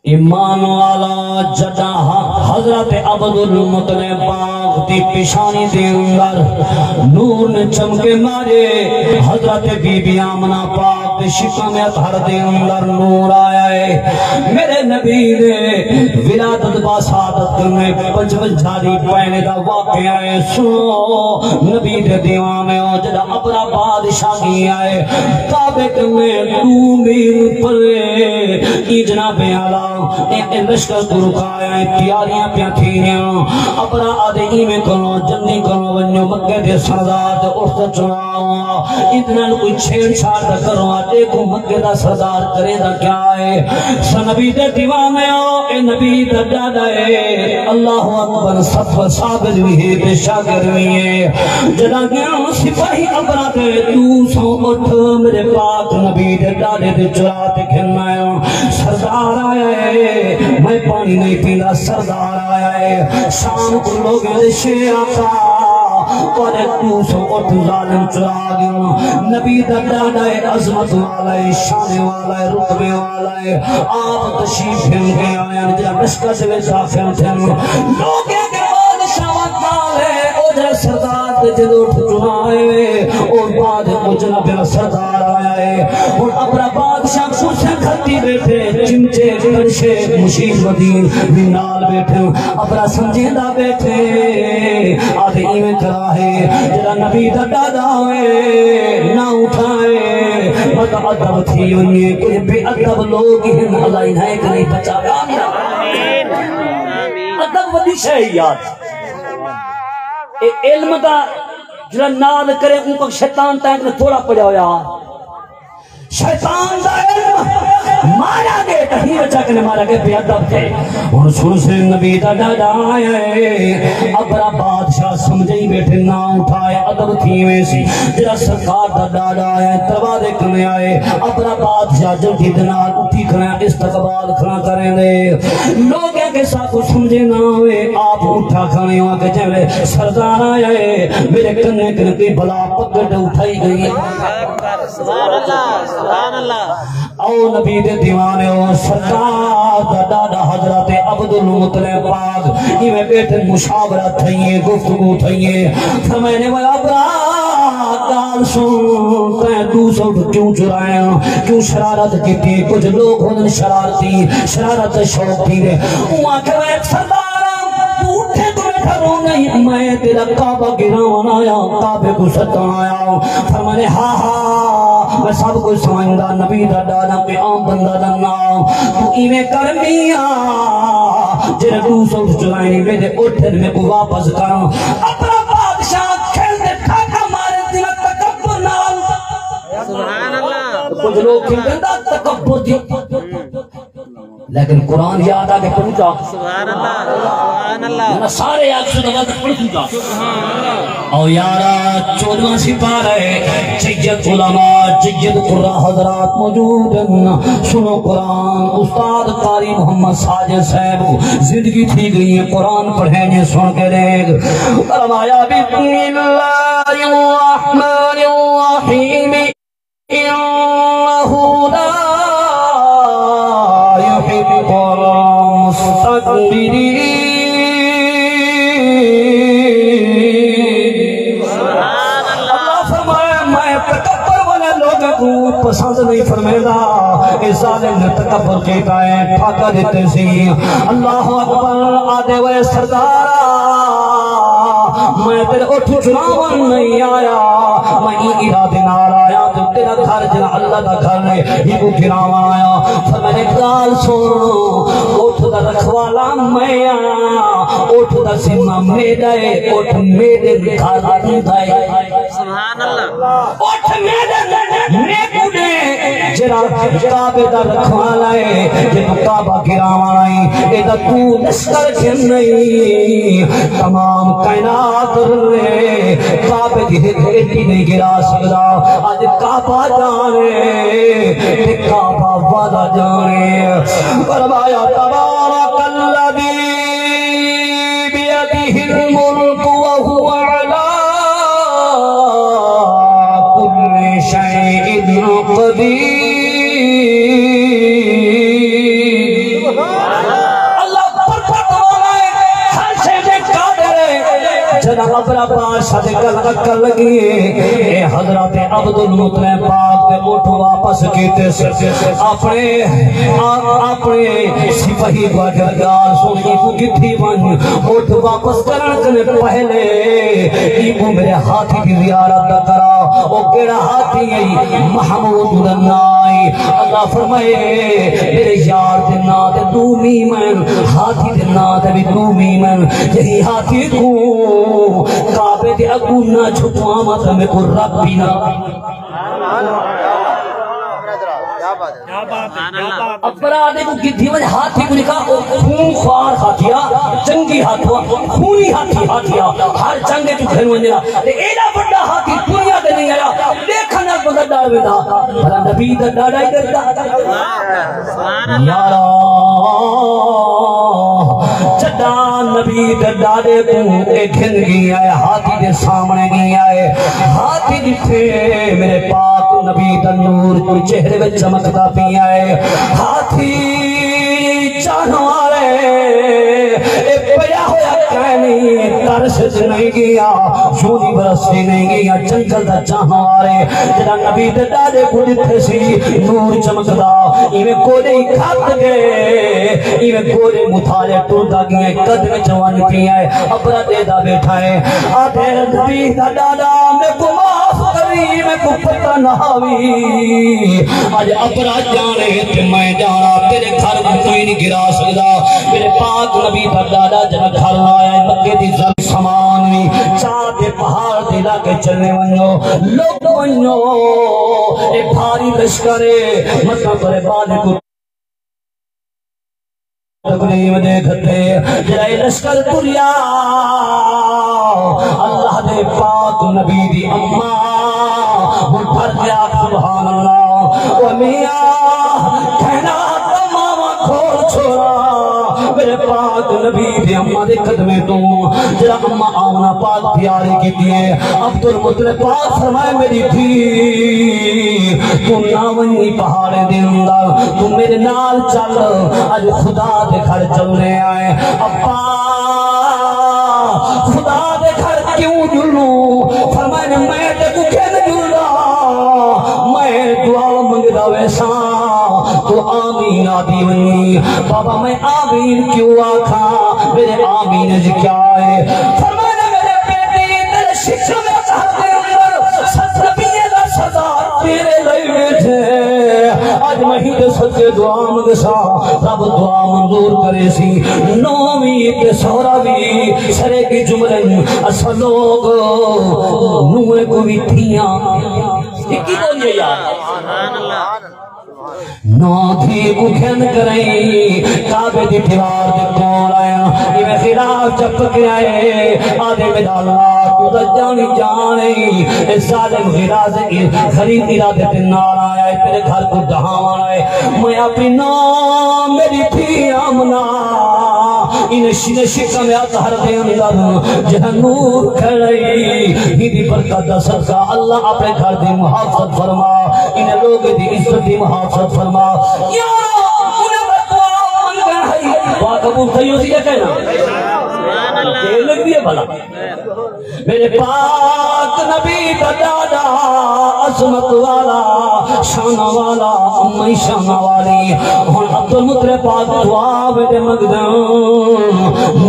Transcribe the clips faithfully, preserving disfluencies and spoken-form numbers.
ایمان والا، جݙاں حضرت عبدالمطلب پاک دی پچھانی دے اندر نور نے چمکے مارے، حضرت بی بی آمنہ پاک دے شکم اطہر دے اندر نور آیا ہے۔ میرے نبی دے ولادت با سعادت میں پنجونجاہ دی پہنے دا واقعہ ہے۔ سنو نبی دے دیوانے ہو، جݙاں ابرا بادشاہ گیا ہے کعبے کنے ݙو میل پرے، ایں جناب اعلیٰ اے، اے لشکر کوں رکایا ہے، تیاریاں پیاں تھیندیاں۔ ابرا آہدے ایویں کرو، جلدی کرو، ونڄو مکے دے سردار تے اٹھ تے چڑھاؤ، اتنا نہ کوئی چھیڑ چھاڑ نہ کرو، ݙیکھو مکے دا سردار کریندا کیا ہے۔ سو نبی دے دیوانے ہو، اے نبی دا ݙاݙا ہے۔ اللہ اکبر، سفر صابر وی ہے تے شاکر وی ہے۔ جݙاں ڳیا سپاہی ابرا دے، ݙو سو اٹھ میرے پاک نبی دے ݙاݙے دے چرا تے گھن آیا۔ سردار آیا ہے، میں پاݨی نہیں پیندا، سردار آیا ہے۔ شام کوں لوکیں دے شے آقا، تہاݙے ݙو سو اٹھ ظالم چرا ڳئے۔ نبی دا ݙاݙا ہے، عظمت والا ہے، شان والا ہے، رتبے والا ہے۔ آپ تشریف گھن کے آئے ہیں، جڑا مشکل دے وچ داخل تھے۔ لوکیں دے بادشاہ وقت آ لے، او جڑا سردار تے جدوں اٹھ چڑھائے، او بعد او جناب میرا سردار آیا ہے۔ ہݨ اپݨا بادشاہ کرسیاں کھتی ٻیٹھے، چمچے، کڑچھے، مشیر ودیر وی نال ٻیٹھے، اپݨا سمجھیندا ٻیٹھے۔ آہدے ایویں کرا ہے، جڑا نبی دا ݙاݙا ہوئے، نہ اٹھائے، مت ادب تھی ونڄے، کجھ بے ادب لوگ ہن، اللہ انہیں کوں نہیں بچا۔ ادب وݙی شے ہے یار۔ اے علم دا جڑا نال کرے، اوں کو شیطان تائیں کنے تھوڑا پڑیا ہویا۔ شیطان دا علم مارا ڳئے، تاں ہی وجہ کنے مارا ڳئے، بے ادب تھئے۔ ہݨ سݨ سے نبی دا ݙاݙا آیا ہے، ابرا بادشاہ سمجھئی ٻیٹھے، نہ اٹھائے، ادب تھی ویسی۔ جڑا سرکار دا ݙاݙا آیا ہے، دروازے کنے آئے، ابرا بادشاہ جلدی دے نال اٹھی کھڑا، استقبال کھڑا کریں دے۔ لوکیں کے ساکوں سمجھے نہ ہوئے، آپ اٹھا کھڑے ہو کے جیویں سردار آیا ہے، میرے کنے کنے کوئی بلا پکڑ اٹھائی ڳئی ہے۔ سبحان اللہ، سبحان اللہ۔ او نبی دے دیوانے ہو، سرکار دا ݙاݙا حضرت عبدالمطلب پاک ایویں ٻیٹھے، مشاورت تھئی ہے، گفتگو تھئی ہے۔ فرمائے نے، "وے ابرا، ڳالھ سݨ، تیں ݙو سو کیوں چرائے، کیوں شرارت کیتی؟" کجھ لوگ ہوندن شرارتی، شرارت دا شوق تھیندے۔ اوں آکھیا، "وے سردار، توں اٹھے توں ٻیٹھا رو نہیں، میں تیݙا کعبہ گراوݨ آیا، کعبے کوں ستݨ آیا۔" فرمانے، ہا ہا، میں سب کچھ سمجھدا، نبی دا ݙاݙا کوئی عام بندہ دا نہ۔ توں ایویں کر میاں، جیڑھے ݙو سو اٹھ چرائے، میݙے اٹھ میکوں واپس کر۔ اپݨا بادشاہ کھل تے ٹھاکا مارے، تیرا تکبر نال۔ سبحان اللہ۔ کجھ لوگ کھل ݙیندا تکبر دی۔ لیکن قرآن یاد آ کے پڑھوں گا۔ سبحان اللہ، سبحان اللہ۔ میں سارے آگ سے نماز پڑھ دوں گا۔ او یارا، چودواں سپارہ ہے، جید علماء، جید قراء حضرات موجود ہیں۔ سنو قرآن، استاد قاری محمد ساجد صاحب کو زندگی تھی ڳئی ہے، قرآن پڑھیں گے، سن کے دیکھ۔ فرمایا، بسم اللہ الرحمن الرحیم۔ إنه لا يحب المستكبرين۔ اللہ فرمایا، میں تکبر والے لوگوں کو پسند نہیں فرمیندا۔ اے ظالم نے تکبر کیتا ہے، ٹھاکا ݙتے سی۔ اللہ اکبر، آہدے وے سردارا، میں تیݙے اٹھ چراوݨ نہیں آیا، میں ایں ارادے نال آیا جو تیݙا گھر جیڑھا اللہ دا گھر ہے، ایکوں گراوݨ آیا۔ فرمایا، ڳالھ سݨ، اٹھ دا رکھوالا میں آں، اٹھ دا ذمہ میݙا ہے، اٹھ میݙے گھر دا ہے۔ سبحان اللہ۔ اٹھ میݙے، میکوں ݙے، جیڑھا کعبے دا رکھوالا ہے، جیکوں کعبہ گراوݨ آئیں، اے دا توں لشکر گھن آئیں۔ تمام کائنات نے کعبے دی ہک اینٹی نہیں گرا سڳدا۔ اڄ کعبہ ڄاݨے تے کعبہ والا ڄاݨے۔ فرمایا، تبارک الذی بیدہ الملک وہو علی کل شیء قدیر۔ ابرا بادشاہ دے کل اکل لڳی۔ اے حضرت عبد المطلب پاک دے اٹھ واپس کیتے سے۔ اپݨے، آ-، اپݨے سپاہی کوں آکھیا، ڳالھ سݨ، ایکوں گھدی ونڄ، اٹھ واپس کرݨ کنے پہلے ایکوں میرے ہاتھی دی زیارت دا کرا۔ او کیڑھا ہاتھی ہے؟ محمود دا ناں ہے۔ اللہ فرمائے، میرے یار دے ناں تے ݙو میم ہن، ہاتھی دے ناں تے وی ݙو میم ہن۔ جہیں ہاتھی کوں کعبے دے اڳوں نہ چھپواواں تاں میکوں رب وی نہ۔ ابرا دے کوں گھدی ونڄ، ہاتھی کوں ݙکھا، او خون خوار ہاتھی آ، جنگی ہاتھی آ، خونی ہاتھی، ہاتھی آ، ہر جنگ وچ گھن ونڄے۔ تے ایݙا وݙا ہاتھی دنیا تے نہیں آیا، ݙیکھݨ نال بندہ ݙر ویندا۔ بھلا نبی دا ݙاݙا ہی ݙردا؟ یارا، جݙاں نبی دے ݙاݙے کوں اے گھن ڳیا ہے، ہاتھی دے سامݨے ڳیا ہے، ہاتھی ݙٹھے، میرے پاک نبی دا نور چہرے وچ چمکدا پیا ہے۔ ہاتھی چاہݨ والے، اے پیا ہویا کائنی، ترس وچ نہیں ڳیا، یونیورسٹی نہیں ڳیا، جنگل دا چاہݨ والے۔ جݙاں نبی دے ݙاݙے کوں ݙٹھے سی، نور چمکدا، ایویں گوݙے ہی کھپ ڳئے، ایویں گوݙے متھالے ٹردا ڳیا، قدم وچ ونڄ پیا ہے، ابرا ݙیہدا ٻیٹھا ہے۔ آکھے، نبی دا ݙاݙا، میکوں معاف کری، میکوں پتہ نہ ہاوی۔ اڄ ابرا ڄاݨے تے میں ڄاݨاں، تیݙے گھر کوں کوئی نہیں گرا سڳدا۔ میرے پاک نبی دا ݙاݙا جݙاں گھر آیا، مکے دی زمین سامان وی چا تے پہاڑ دے علاقے چلے ونڄو، لک ونڄو، اے بھاری لشکر ہے، متاں تیݙے ٻال کوں تکلیف دے گھدے۔ جیڑھا اے لشکر ٹریا، اللہ دے پاک نبی دی اماں، ہݨ ڈر ڳیا، سبحان اللہ۔ او میاں، کائنات دا ماوا کھول چھوڑا، میرے پاک نبی دے اماں دے قدمیں توں۔ جیڑھا اماں آمنہ پاک پیاری کیتی ہے، عبد المطلب پاک فرمائے، میری دھی، توں نہ ونڄی پہاڑیں دے اندر، توں میرے نال چل، اڄ خدا دے گھر چلݨے آئے۔ ابا، خدا دے گھر کیوں ڄلوں؟ فرمائے، میں تیکوں گھن ڄلدا، میں دعا منگدا ویساں، توں آمین آہدی ونڄی۔ بابا، میں آمین کیوں آکھاں؟ میرے آمین اچ کیا ہے؟ فرمایا، میرے بیٹے، تیرے شکم اطہر دے اندر ست نبیاں دا سردار تیرے لئی ٻیٹھے۔ اڄ میں ہی تے سچے دعا منگساں، رب دعا منظور کریسی۔ نویں تے سہرا وی سرے کی جملے، اساں لوگ نویں کو وی تھیاں۔ ہکی بولیے یار۔ نو دھی کوں گھن کرئیں، کعبے دی دیوار دے کول آیا، ایویں غلاف چپ کے آئے، آہدے، میرا اللہ، توں تاں ڄاݨی ڄاݨیں، اے ظالم غلاف، غریب ارادے دے نال آیا ہے، تیرے گھر کوں ڈہاوݨ آئے، میں اپݨی نو، میری دھی آمنہ، ایں شکم اطہر دے اندر جیڑھا نور کھڑائی، ایندی برکت دا صدقہ اللہ اپݨے گھر دی محافظت فرما، انہاں لوگاں دی عزت دی محافظت فرما۔ یا انہاں دا دعا منگݨ ہئی، دعا قبول تھئی ہوسی یا کائنا؟ دیر لڳدی ہے بھلا۔ میرے پاک نبی دا ݙاݙا عظمت والا، شان والا، اماں شان والی۔ ہݨ عبدالمطلب پاک دعا ویندے منگدن،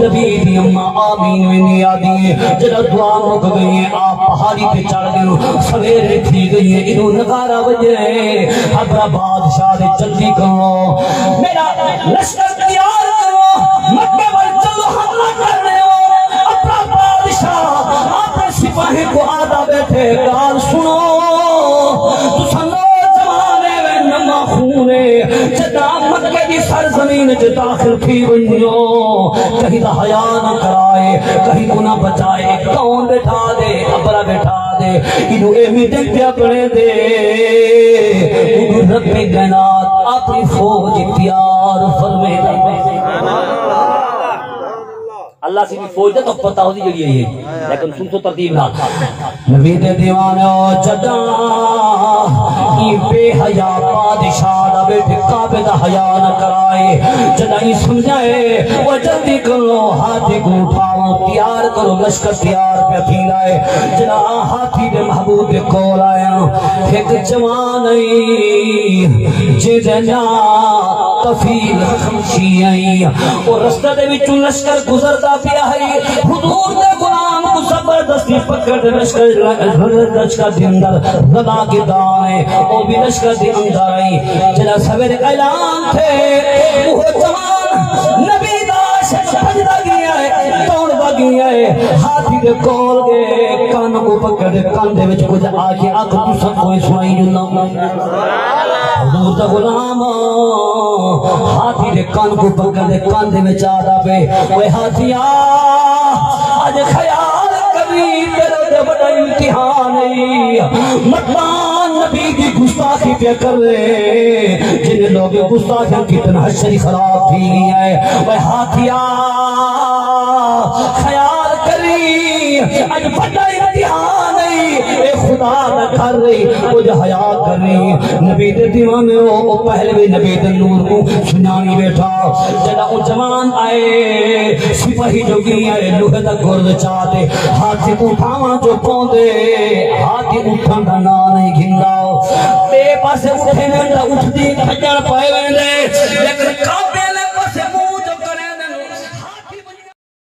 نبی دی اماں آمین ویندی آہدی۔ جݙاں دعا مک ڳئی ہے، آپ پہاڑی تے چڑھ ڳئے، سویرے تھی ڳئی ہے، اینوں نغارہ وڄے، ابرا بادشاہ دے جلدی کرو، میرا لشکر تیار کرو، مکے ول چلو، حملہ کرݨے ہو۔ ابرا بادشاہ اپݨے سپاہی کوں آہدا ٻیٹھے، ڳالھ سݨو، تساں نوجوان ہیوے، نواں خون ہے، جݙاں مکے دی سرزمین اچ داخل تھی ونڄو، کہیں دا حیا نہ کرائے، کہیں کوں نہ بچائے، کون ٻیٹھا دے؟ ابرا ٻیٹھا دے، اینوں اے میٹنگ تے اپݨے دے، اینوں رب کائنات اپݨی فوج تیار فرمیندے۔ اللہ سی دی فوج دا تہاکوں پتہ ہوسی جیڑھی آئی ہے، لیکن سن سو ترتیب نال۔ نبی دے دیوانے او جݙاں ایں بے حیا بادشاہ دا ٻیٹھ کعبے دا حیا نہ کرائے۔ جݙاں ایں سمجھائے، او جلدی کرو، ہاتھی کوں اٹھاواں، تیار کرو، لشکر تیار پیا تھیندا ہے۔ جݙاں آ ہاتھی دے محبوب دے کول آیا، ہک جوان ہئی جیندے ناں طفیل خمشی ہئی۔ او رستہ دے وچوں لشکر گزردا پیا ہئی، حضور دے غلام کوں زبردستی پکڑ تے لشکر، لشکر دے اندر رلا گھدا ہے۔ او وی لشکر دے اندر ہئی۔ جݙاں سویرے اعلان تھئے، او جوان نبی دا عاشق بھڄدا ڳیا ہے، دوڑدا ڳیا ہے۔ ہاتھی دے کول ڳئے، کن کوں پکڑ تے کن دے وچ کجھ آکھے، آکھ تساں کوئی سݨائی جو نہ۔ حضور دا غلام ہاتھی دے کن کوں پکڑ تے کن دے وچ آہدا پئے، اوئے ہاتھیا، اڄ خیال کری، تیرے تے وݙا امتحان ہے۔ مردمان نبی دی گستاخی پیا کرے، جن لوگ گستاخی کتنا حشر خراب تھی ڳئی ہے۔ اوئے ہاتھیا، خیال کری، اڄ وݙا امتحان ہے، اے خدا دا گھر ہے، کجھ حیا کری۔ نبی دے دیوانے او، او پہلے وی نبی دے نور کوں سنڄاݨی ٻیٹھا۔ جݙاں او جوان آئے، سپاہی جو ڳیا ہے، لوہے دا گرز چا تے ہاتھی کوں اٹھاوݨ جو پوندے، ہاتھی اٹھݨ دا ناں نہیں گھندا۔ ٻئے پاسے اٹھے ویندے، اٹھدی بھڄݨ پئے ویندے، لیکن